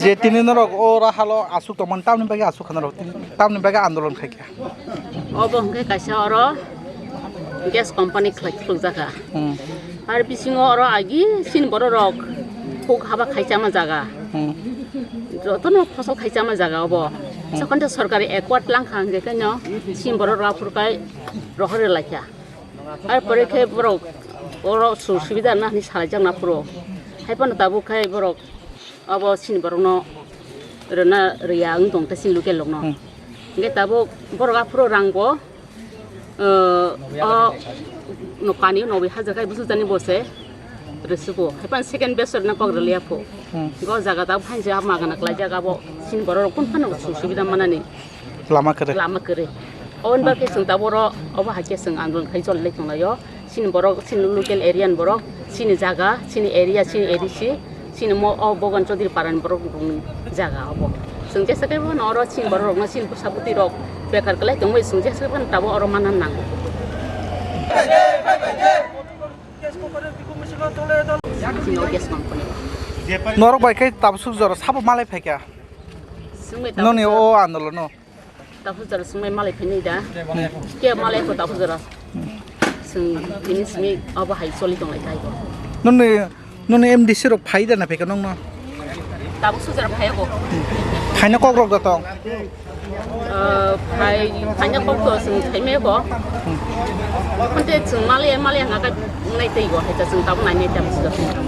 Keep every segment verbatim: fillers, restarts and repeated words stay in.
Je tini norok o rahalo aswk tongmani, tamni bagwi aswk kha norok? Tini tamni bagwi andolon khai kha? Obo hwnkhe kaisa oro gas company khlai khulukjakha. Hmm. Ar bisingo oro agi chini borok rok huk haba khai chama jaga. Hmm. Jotono phosol khai chama jaga obo. Hmm. Sokonte sorkari accord langkha hwnkhe khaino chini borok rok aphuru khai rohor rwlaikha. Ar pore khe borok oro sujog subida rwna hwnwi salaijak na phuru. Haiphano tabuk khai borok obo chini borokno rwna rwya wng tong tei chini local rokno. Hmm. Hwnkhe tabuk borok aphuru rangbo, uh, o nokani nogwi hajar khai busu jani bose rwsugo. Haiphano second batch rwna kok rwliya phu. Hmm. Go jaga tabuk phainse hapma gana klaijak abo chini borok rok kun phano sujog subida manani. Lama kwrwi. Lama kwrwi. Oboni bagwi chwng tabuk oro obo hai khe chwng andolon khai choli lai tonglaio. Chini borok, chini local area ni borok, chini jaga, chini area, chini A D C, chini mo o Bogan Chaudhary para ni borok rokni jaga obo. Chwng jesa khe bono oro chini borok rokno chini bwsa bwtwi rok bekar kwlai tongwi chwng jesa khe bono tabuk oro manna nango. Chini o gas company. Norok bai khe tabuk swk jora sabo malai phaikha. Chwng bai tabuk Noni jora. O andolono. Tabuk jora chwng bai malai phainai da. Ke malai kho tabuk jora. Chwng tini simi abo hai choli tong lai thai. Noni, noni M D C rok phai da na phaikha nongno? Tabuk swk jora phai ko. Phaina kok rok da tong? Ah, phai, phaina kok to chwng phai me ko. Khonte chwng malai, malai hanga ka nai tei go hai ta chwng tabuk nai nai tabuk swk jora.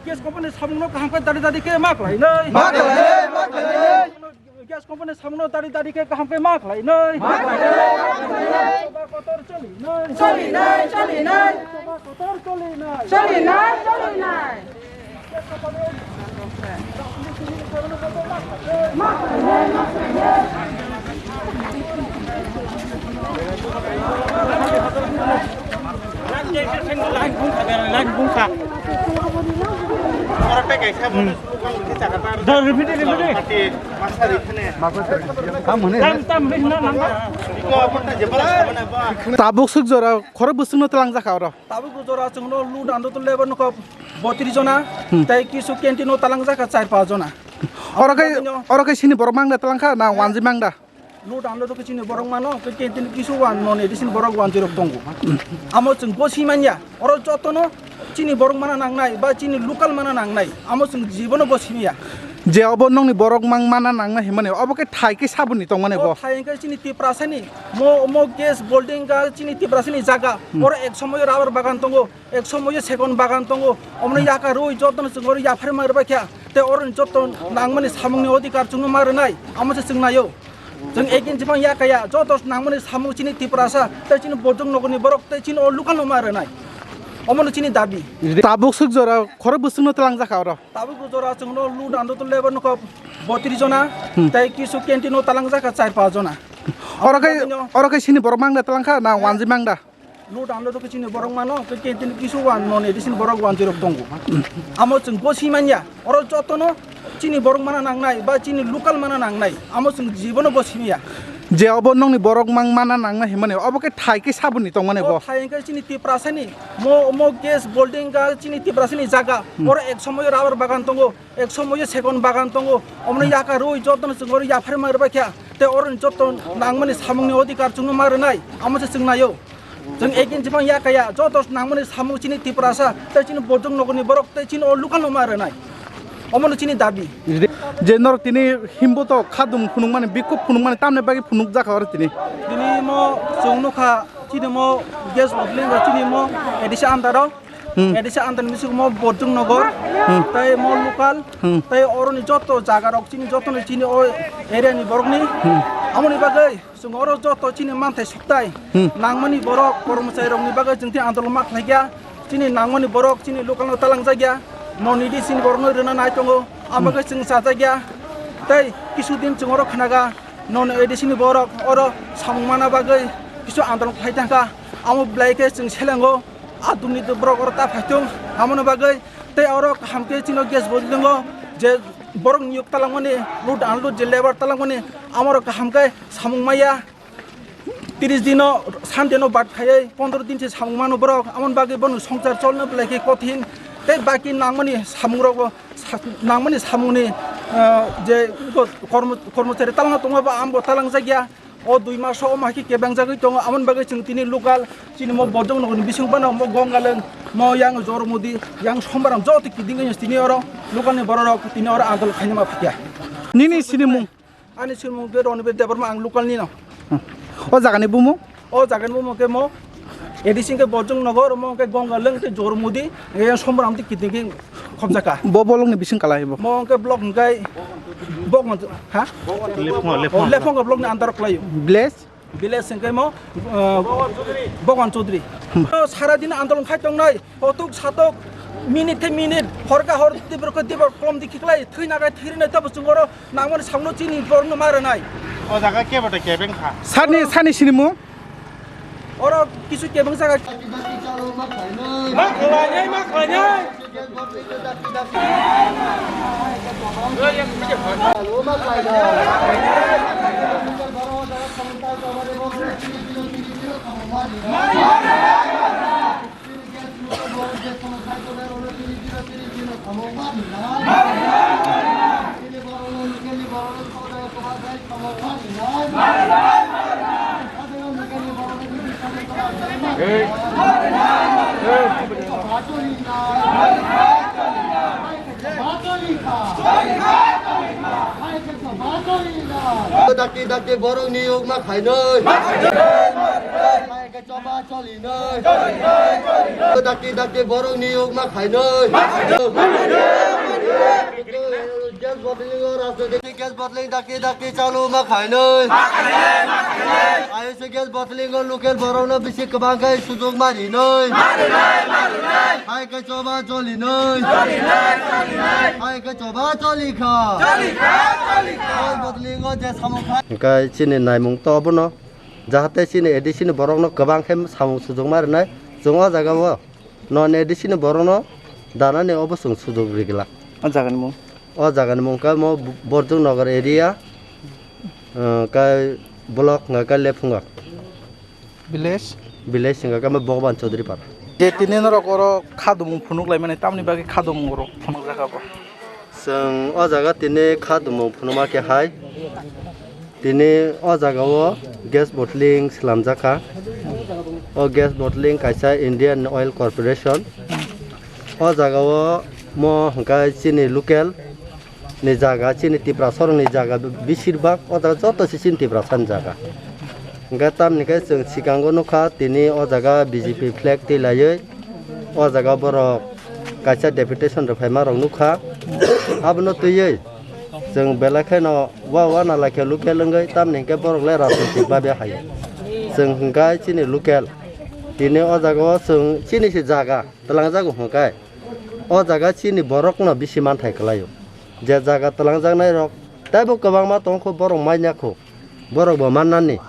Gas company samungno kaham khe dadi dadi khe ma khlainai. Ma khlainai, ma khlainai. Gas company samungno dadi dadi khe kaham khe ma khlainai. Ma khlainai, ma khlainai. Sabha kotor cholinai. Cholinai, cholinai. Sabha kotor cholinai. Cholinai, cholinai. Tabuk swk jora khorok bwswkno twlang jakha oro. Tabuk jora chwngno load and load lebar nokha botris jona, hmm, tei kisu canteen o talang jakha char pas jona. Oro khe, oro khe sini borok mangda twlang kha na wanjwi mangda? Load and load khe chini borok mano, khe canteen kisu wan non addition borok wan jirok tongo. Amo chwng gosi manya, oro jotono chini borok mana nangnai ba chini local mana nangnai, amo chwng jibono gosi manya. Je obo nongni borok mang mana nangnai himani, obo khe thai khe saboni tongmani bo? Thai hwnkhe chini Tiprasani, mo, mo gas building ga chini Tiprasani jaga, hmm, oro ek somoyo rubber bagan tongo, ek somoyo segon bagan tongo, omoni yaka rwi jotono chwng oro yaphar ma rwbaikha, tei oroni joto nangmani samungni odhikar chwngno ma rwnai, amo se chwng naio. Chwng ek inch phang ya kaya, joto nangmani samung chini Tiprasa, tei chini Bojong nogorni borok, tei chini o local no ma rwnai. Omono chini dabi. Tabuk swk jora khorok bwswkno twlang jakha oro. Tabuk jora chwngno load and load lebar nokha botris jona, hmm, tei kisu canteen o talang jakha char pas jona. Oro khe, oro khe sini borok mangda twlang kha na wanjwi mangda? Load and load khe chini borok mano, khe canteen kisu wan non addition borok wan jirok tongo. Amo chwng gosi manya, oro jotono chini borok mana nangnai ba chini local mana nangnai, amo chwng jibono gosi manya. Je obo nongni borok mang mana nangnai himani, obo khe thai khe saboni tongmani bo? Thai hwnkhe chini Tiprasani, mo, mo gas building ga chini Tiprasani jaga, hmm, oro ek somoyo rubber bagan tongo, ek somoyo segon bagan tongo, omoni yaka rwi jotono chwng oro yaphar ma rwbaikha, tei oroni joto nangmani samungni odhikar chwngno ma rwnai, amo se chwng naio. Chwng ek inch phang ya kaya, joto nangmani samung chini Tiprasa, tei chini Bojong nogorni borok, tei chini o local no ma rwnai. Omono chini dabi. Je norok tini himbo to khadum phunukmani, bikhuk phunukmani, tamni bagwi phunukjakha oro tini? Tini mo chwng nukha, chini mo gas building, chini mo A D C under o. Hmm. A D C under ni bisingo mo Bojong nogor, hmm, tei mo local, hmm, tei oroni joto jaga rok chini, joto ni chini o area ni borok ni. Hmm. Amoni bagwi Chwng oro joto chini manthai sukthai, hmm, nangmani borok, kormochari rokni bagwi chwng tini andolon ma khlaikha. Chini nangmani borok chini local no talangjakya, non A D C ni borokno rwna nai tongo, hmm, abagwi chwng chajakya. Tei kisu din chwng oro khnaga, non A D C ni borok oro samung mana bagwi kisu andolon khlai thangkha. Amo belai khe chwng selengo, a durniti borok oro ta phaitung, amoni bagwi. Tei oro kaham khe chini gas building o je borok niyok talangmani, load unload je labour talangmani, amoro kaham khe samung maya. Tris dino, Sunday no bat khaiwi pondro din se samung mano borok, amoni bagwi bono songchar cholno belai khe kothin. Tei baki nangmani samungrokbo sa-, nangmani samungni, ah, je kormo-, kormochari talangna tongma ba ambo talangjakya. O dui maso omo hai khe kebengjagwi tongo, aboni bagwi chwng tini local chini mo Bojong nogorni bising phano mo Gongaleng, mo yang Jormudi, yang Sombaram joto kiting tini oro local ni bororok tini oro andolon khainama phikya. Nini sinimung? Ani sinimung khe Ronibir Debbarma, ang local nino. Hmm. O jagani bumung? O jagani bumung khe mo A D C khe Bojong Nogor, mo khe Gongaleng tei Jormudi, yang Sombaram tei kiting khe khobjaka. Bo bolongni bising kalai bo? Mo khe block hwnkhe Bogon, ha? Lephunga, Lephunga. O, Lephunga block ni under o kwlaio. Village? Village hwnkhe mo, uh, Bogon Chaudhary. Hmm. O sara din andolon khai tongnai, hotuk satok, minute khe minute, hor khe hor, tibor khe tibor, kolom di khiklai, thwi nagai thwi rinai, tabo chwng oro nangmani samno chini borokno ma rwnai. O jaga kebo tei kebeng kha. Sani, sani sinimung? Oro kisu kebeng jaga. Ma khlainai, ma khlainai. Dakti dakti borok ni yok ma khainoi. Choba choli noi. Dakti dakti borok ni yok ma khainoi. Gas bottling o rajniti gas bottling dakti dakti chalu ma khainoi. Ayush gas bottling o local borok no bisi kwbang khe sujok ma rinoi. Hai khe choba choli noi. Hai khe choba choli kha. Gas bottling o je samung khai. Hingkhe chini naimung to abono. Jahate chini A D C ni borokno kwbang khe samung sujokma rwnai. Chwng o jaga o non A D C ni borokno danani obo chwng sujok ri glak. O jagani mung? O jagani mung khe mo Borjong Nagar area, ah, khe block hwnkha khe Lephunga. Village? Village hwnkha khe mo Bhagwan Chaudhary Para. Je tini norok oro khadumung phunuk laimani tamni bagwi khadumung rok phunuk jakha bo? Chwng o jaga tini khadumung phunukma khe hai. Tini o jaga o gas bottling slamjak kha. O gas bottling kaisa Indian Oil Corporation. O jaga o mo hwnkhe chini local ni jaga, chini Tiprasa rokni jaga, beshirbak o jaga joto se chini Tiprasa ni jaga. Hwnkhe tamni khe chwng swkango nukha tini o jaga B J P flag twilaiwi o jaga borok kaisa deputation rwphaima rok nukha. Abono twiwi chwng belai kheno wa wa nalai khe local wngwi, tamni hwnkhe borok le rajnitik babe hai. Chwng hwnkhe chini local, tini o jaga o chwng chini se jaga twlangjago hwnkhe o jaga chini borokno bisi manthai kwlaio. Je jaga twlangjaknai rok teibo kwbangma tongkho, borok manya kho, borok bo mannani.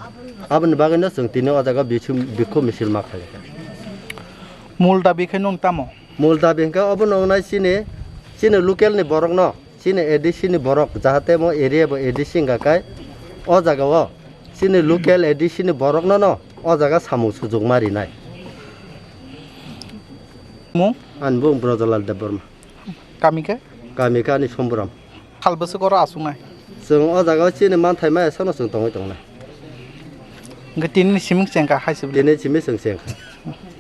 Aboni bagwino chwng tini o jaga bisu-, bikhuk misil ma khlai kha. Mul dabi khe nwng tamo? Mul dabi hwnkhe obo nwngnai chini, chini local ni borokno, chini A D C ni borok, jahate mo area bo A D C wngkha khe o jaga o chini local A D C ni borokno no o jaga samung sujok ma rinai. Mung? Ani bung Brojalal Debbarma. Kami khe? Kami khe ani Somburam. Sal bwswk oro achuknai? Chwng o jaga o chini manthai maya sano chwng tongwi tongnai. Hwnkhe tini ni siming chengkha hai se bwle? Tini simi chwng chengkha.